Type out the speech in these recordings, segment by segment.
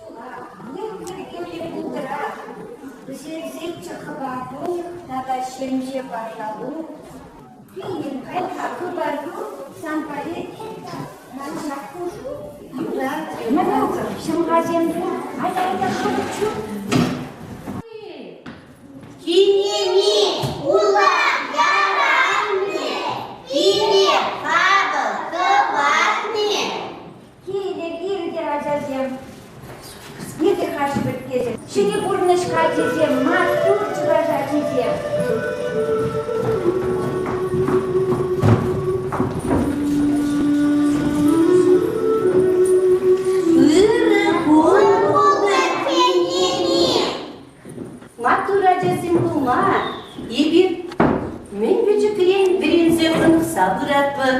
Сывлӑх, йӗркеллӗ пултӑрах. Вӗҫерсеччӗ хӑвату тата ҫемҫе пашалу. Пирӗн халь-ха хыпару сан палет ман ҫак хушу. Юрать, мӑнукӑм, ҫӑмхасем пур, айта-айта хӑвӑрт чуп. Кинеми ула яранне, пире хапӑл тӑватне. Килӗр, иртӗр, ачасем. Иртӗр хашпӗрткесем. Ҫӗнӗ пурнӑҫ хачисем, маттур чӑваш ачисем. Ырӑ кун пултӑр кинеми. Маттур ачасем пулма эпир мӗн пӗчӗкрен вӗренсе хӑнӑхса пыратпӑр.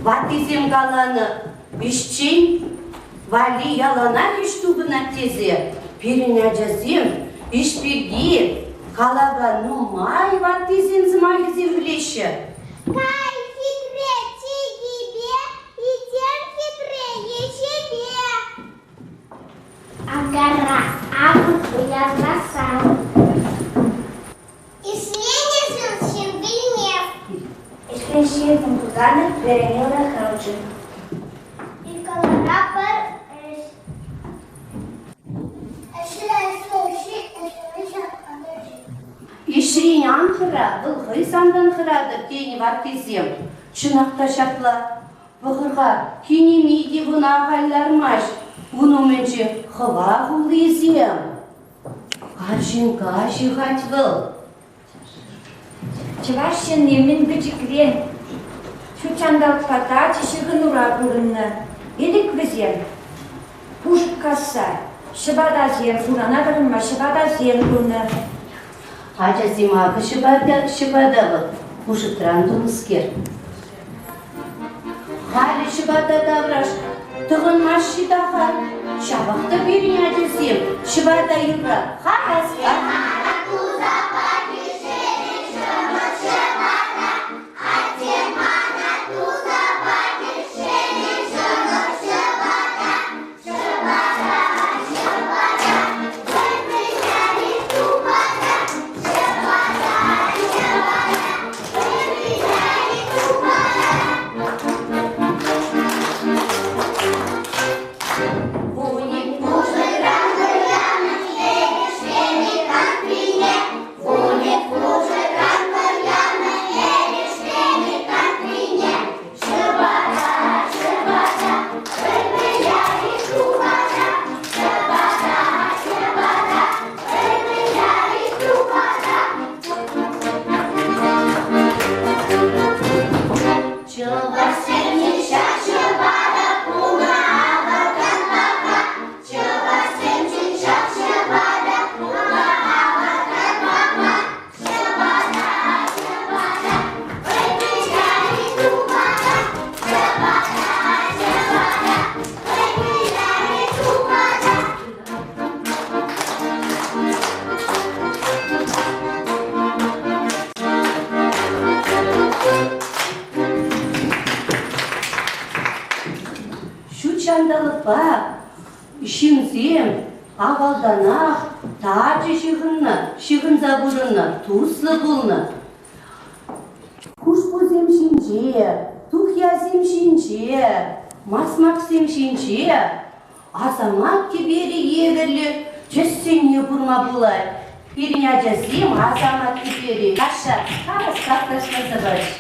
Ваттисем каланӑ ӗҫчен валли яланах ӗҫ тупӑнать тесе пирӗн ачасем ӗҫ пирки калакан нумай ваттисен сӑмахӗсем пӗлеҫҫӗ. Кай хитре чикипе, итем хитре еҫепе. Агара, авӑк уявласан. Ӗҫленӗшӗн ҫын вилмест. Ӗҫлес ҫын тусанӗ вӗренӳ рахалчӗ. Иккалара пӗр ӗҫ. Ӗҫле, ӗҫле, ӗҫле, ӗҫле, Ӗҫрен ан хӑра, вӑл хӑй сантан хӑратӑр, тенӗ ваттисем. Чӑнах та ҫапла. Пӑхӑр-ха, кинеми те кӑна ахаль лармасть, ун умӗнче хӑва хуллисем. Арҫынка ҫыхать вӑл. Чӑваш ҫынни мӗн пӗчӗкрен ҫут ҫанталӑкпа тачӑ ҫыхӑнура пурӑннӑ. Ӗлӗк вӗсем пушӑт касса ҫӑпатасем, урана тӑхӑнма ҫӑпатасем тунӑ. Ачасем акӑ ҫӑпата, ҫӑпата вӑл, пушӑтран тунӑскер. Халӗ ҫӑпата тавраш тӑхӑнмасть-ши та-ха? Ҫапах та пирӗн ачасем ҫӑпата юрра хаваспах. Атте мана туса пачӗ ҫӗнӗ ҫӑнӑх ҫӑпата. Ҫӑпата, ҫӑпата, пӗр-пӗр тупата. Ҫӑпата, ҫӑпата, пӗр-пӗр тупата. Вуник пушӑтран вылянӑ эрешмен кантрине. Вуник пушӑтран вылянӑ эрешмен кантрине. Ҫӑпата, ҫӑпата, пӗр-пӗр тупата. Ҫӑпата, ҫӑпата, пӗр-пӗр тупата. Чӑвашсене ҫак ҫӑпата пулнӑ авалтан паха. Чӑвашсемшӗн ҫак ҫӑпата пулнӑ авалтан паха. Ҫӑпата, ҫӑпата, пӗр-пӗр тупата. Ҫӑпата, ҫӑпата, пӗр-пӗр тупата. Ҫут ҫанталӑкпа ҫынсем авалтанах тачӑ ҫыхӑннӑ, ҫыхӑнса пурӑннӑ, туслӑ пулнӑ. Хушпусем ҫинче, тухьясем ҫинче, масмаксем ҫинче Асамат кӗперӗ евӗрлӗ тӗссене курма пулать. Пирӗн ачасем асамат кӗперӗ каҫҫа хаваспах ташласа пачӗҫ.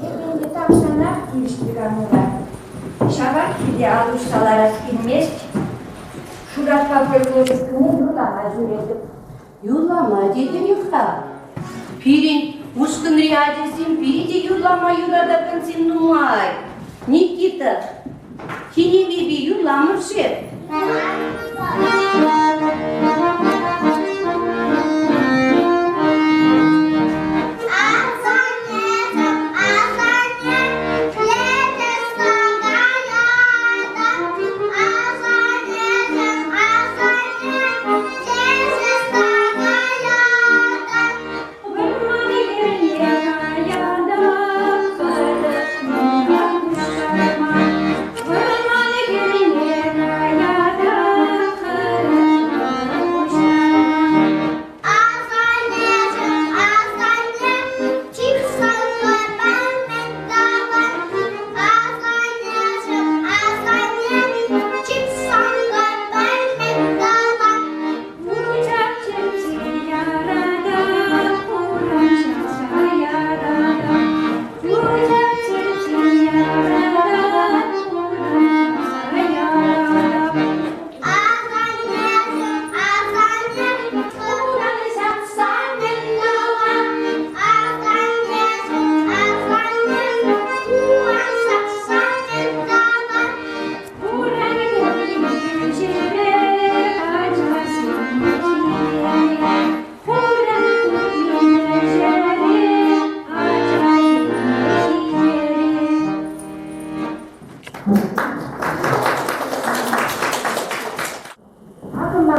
Эпӗ ӗнтӗ тахҫанах тивӗҫлӗ канура. Ҫавах килте ал уҫса ларас килмест. Шуратпа фольклор ушкӑнне юрлама ҫӳретӗп. Юрлама тетӗр-и-ха? Пирӗн ушкӑнри ачасем питӗ юрлама юратакансем нумай. Никита, кинемипе юрламӑр-ши? Асаннесем, асанне, летес каятӑп. Асаннесем, асанне,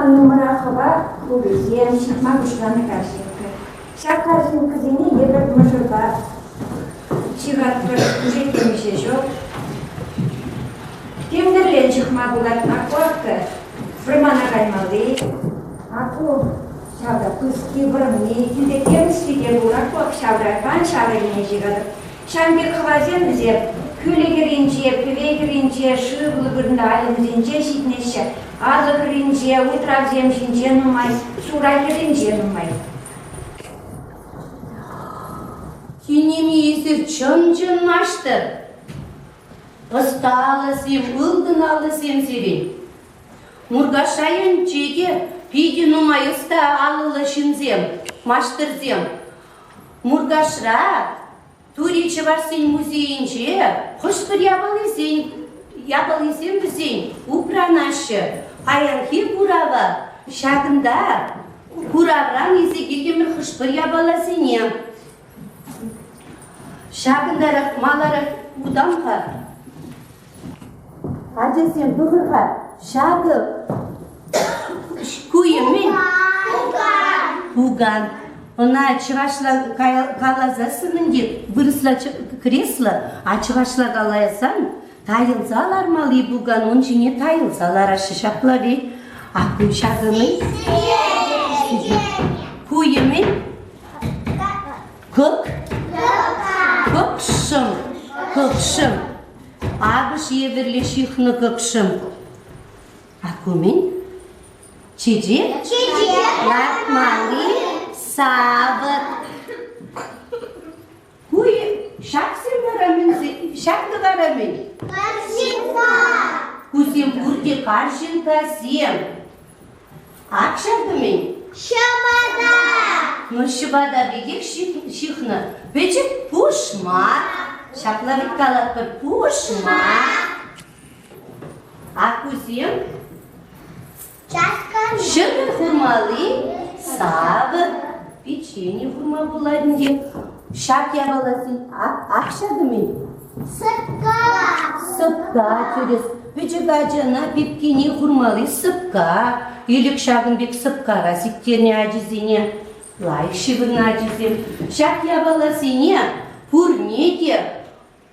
ман умра хӑва хулисем, ҫыхма пуҫланӑ карҫинкка. Ҫак карҫинккасене эпӗ мӑшӑрпа ҫыхатпӑр уже темиҫе ҫул. Тем тӗрлӗн ҫыхма пулать аккуратка вӑрмана каймалли, аку ҫавра пыски, вӑрмни, килте темӗскер те пур, акку ҫавра, кан ҫаврине ҫыхатӑп. Ҫавӑн пек хӑвасем вӗсем кӳлӗ хӗрринче, пӗве хӗрринче, шывлӑ вырӑнта айлӑмсенче ҫитӗнеҫҫӗ, Атӑл хӗрринче, утравсем ҫинче нумай, Сура хӗрринче нумай. Кинеми эсир чӑн-чӑн маҫтӑр. Ӑста алӑсем, ылтӑн алӑсем сирӗн. Муркаш районӗнче те питӗ нумай ӑста алӑллӑ ҫынсем, маҫтӑрсем. Муркашра Тури чӑвашсен музейӗнче хӑш-пӗр япалисен япалисем вӗсен упранаҫҫӗ. Паянхи курава ҫакӑнта куравран илсе килтӗмӗр хӑш-пӗр япаласене. Ҫакӑнтарах маларах утам-ха. Ачасем, пӑхӑр-ха, ҫакӑ ку мӗн? Пукан. Ӑна чӑвашла каласассӑн ӗнтӗ вырӑсла кресло, а чӑвашла каласан тайӑлса лармалли пукан ун ҫине тайӑлса лараҫҫӗ ҫапла вӗт. А ку ҫакӑ мӗн? Ку мӗн? Кӑк? Кӑкшӑм. Кӑкшӑм. Акӑш евӗрлӗ ҫыхнӑ кӑкшӑм. А ку мӗн? Чечек? Чечек. Лартмалли савӑт. Ку ҫаксем вара мӗн? Ҫакӑ вара мӗн? Карҫинкка. Кусем пурте карҫинккасем. Ак ҫакӑ мӗн? Ҫӑпата. Ну, ҫӑпата пекех ҫыхнӑ. Пӗчӗк пушмак. Ҫапла вӗт калатпӑр, пушмак. А кусем ҫӑкӑр хурмалли савӑт, печенье хурма пулать ӗнтӗ. Ҫак япаласен ак ҫакӑ мӗн? Сӑпка. Сӑпка тӗрӗс. Пӗчӗк ачана пепкене хурмалли сӑпка. Ӗлӗк ҫакӑн пек сӑпкара сиктернӗ ачисене. Лайӑх ҫывӑрнӑ ачисем. Ҫак япаласене пурне те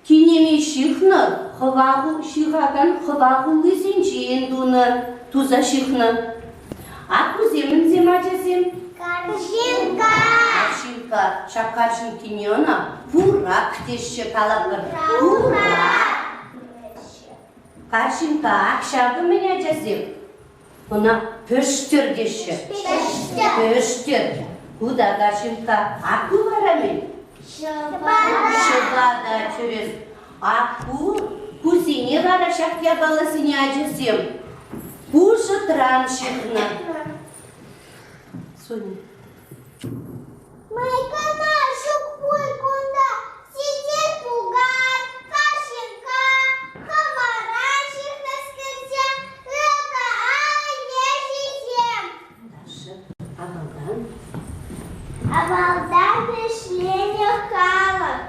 кинеми ҫыхнӑ, хӑва ҫыхакан хӑва хуллисенчен тунӑ, туса ҫыхнӑ. Ак кусем мӗнсем, ачасем? Карҫинкка. Карҫинкка. Ҫак карҫинккине ӑна пурак теҫҫӗ калатпӑр. Пурак. Карҫинкка ак ҫакӑ мӗн, ачасем? Ӑна пӗштӗр теҫҫӗ. Пӗштӗр. Пӗштӗр. Ку та карҫинкка. Ак ку вара мӗн? Ҫӑпата. Ҫӑпата тӗрӗс. Ак ку, кусене вара ҫак япаласене ачасем пушӑтран ҫыхнӑ. Соня. Майкӑна ҫук пуль кунта, сисет пукан, карҫинкка, хӑвара ҫыхнӑскерсем, ытла ҫисем. Даша, авалтан. Авалтан ӗҫленӗ халӑх,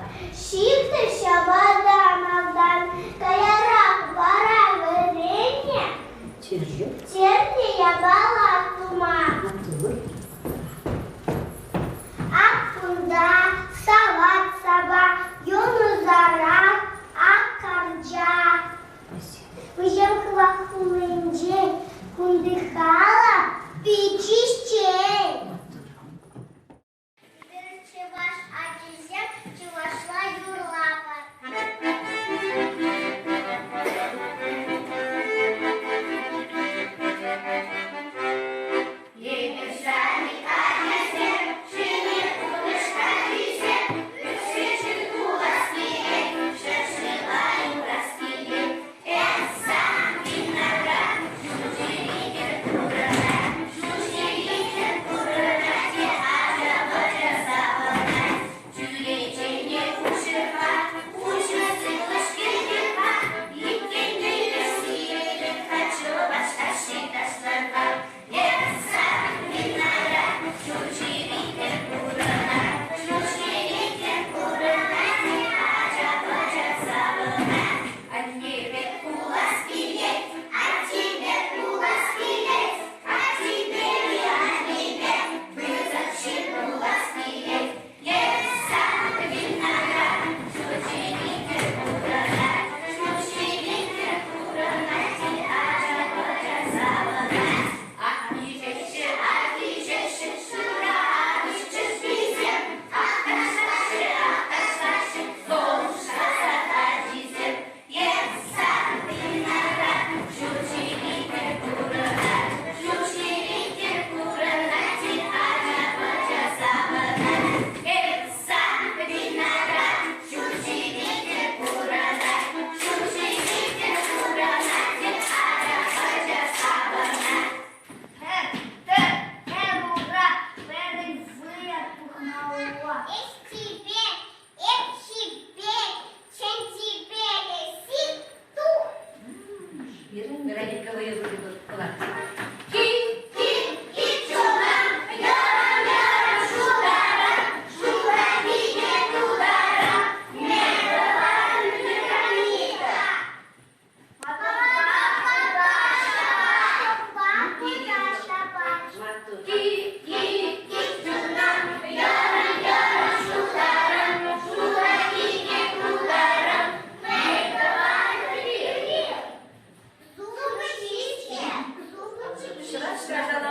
ҫыхнӑ ҫӑпата малтан, каярах вара вӗреннӗ. Тӗрлӗ. Тӗрлӗ япала тума. Маттур. Ак кунта салат сапа, юнусарах ак карча. Вӗсем хӑвах хулинчен кунти халӑх пиччӗшчен. Пӗр чӑваш ачисем чӑвашла юрлапӑр. Эпир сами ачасем, ҫӗнӗ пурнӑҫ каллисем, ӳссе пулас килет, ҫӗршыва юрас килет. Эс сан виноград, ҫурҫӗре курӑна, ҫурҫӗре.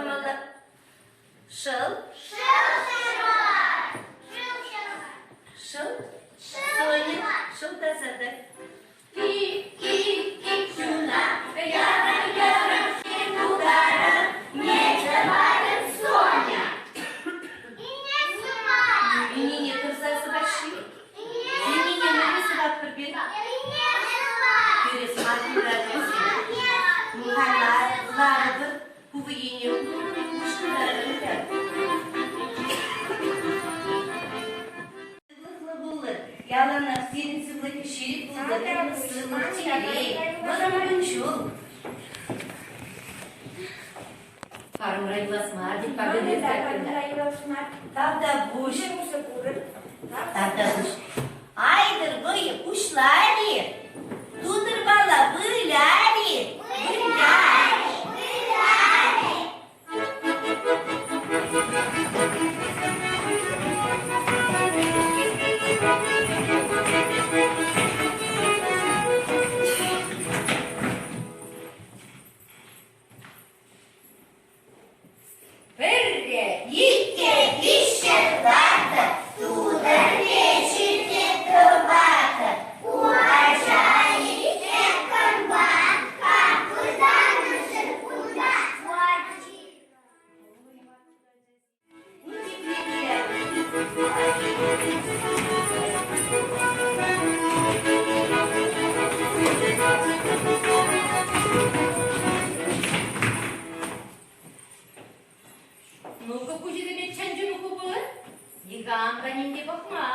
памалла. Шӑл. Шӑл ҫӑрать. Шӑл ҫӑрать. Шӑл. Соня, шӑл тасатать. Ик-ик-ик ҫуна, ярӑм-ярӑм тутарӑм, не тӑватӑн Соня. Ине сӑвать. Инине тӑрса сӑваҫҫи. Ине Инине мӗнле сӑватпӑр пир? Ине сӑвать. Тӳрес мар пултарать. Ларӑпӑр, ку ене ушкӑнтарӑр. Сывлӑхлӑ пулӑр, яланах сирӗн сывлӑхӗ ҫирӗп пултӑр, сывлӑх телей, вӑрӑм кун-ҫул. Парӑмра юлас мар, тет Парӑмра юлас мар. Тавтапуҫ. Тавтапуҫ. Айтӑр вӑйӑ пуҫлар-и? Тутӑрпала выляр-и? Выляр-и! Выляр-и! Пӗрре, Иккӗ, виҫҫӗ, тӑваттӑ, тутӑр печӗ тӑваттӑ. Ку ача иккӗ кӑмпа, капӑртанӑшӑн кунта. Ну-ка, куҫӗсене чӑн-чӑн хупӑр. Никам та ним те пӑхман.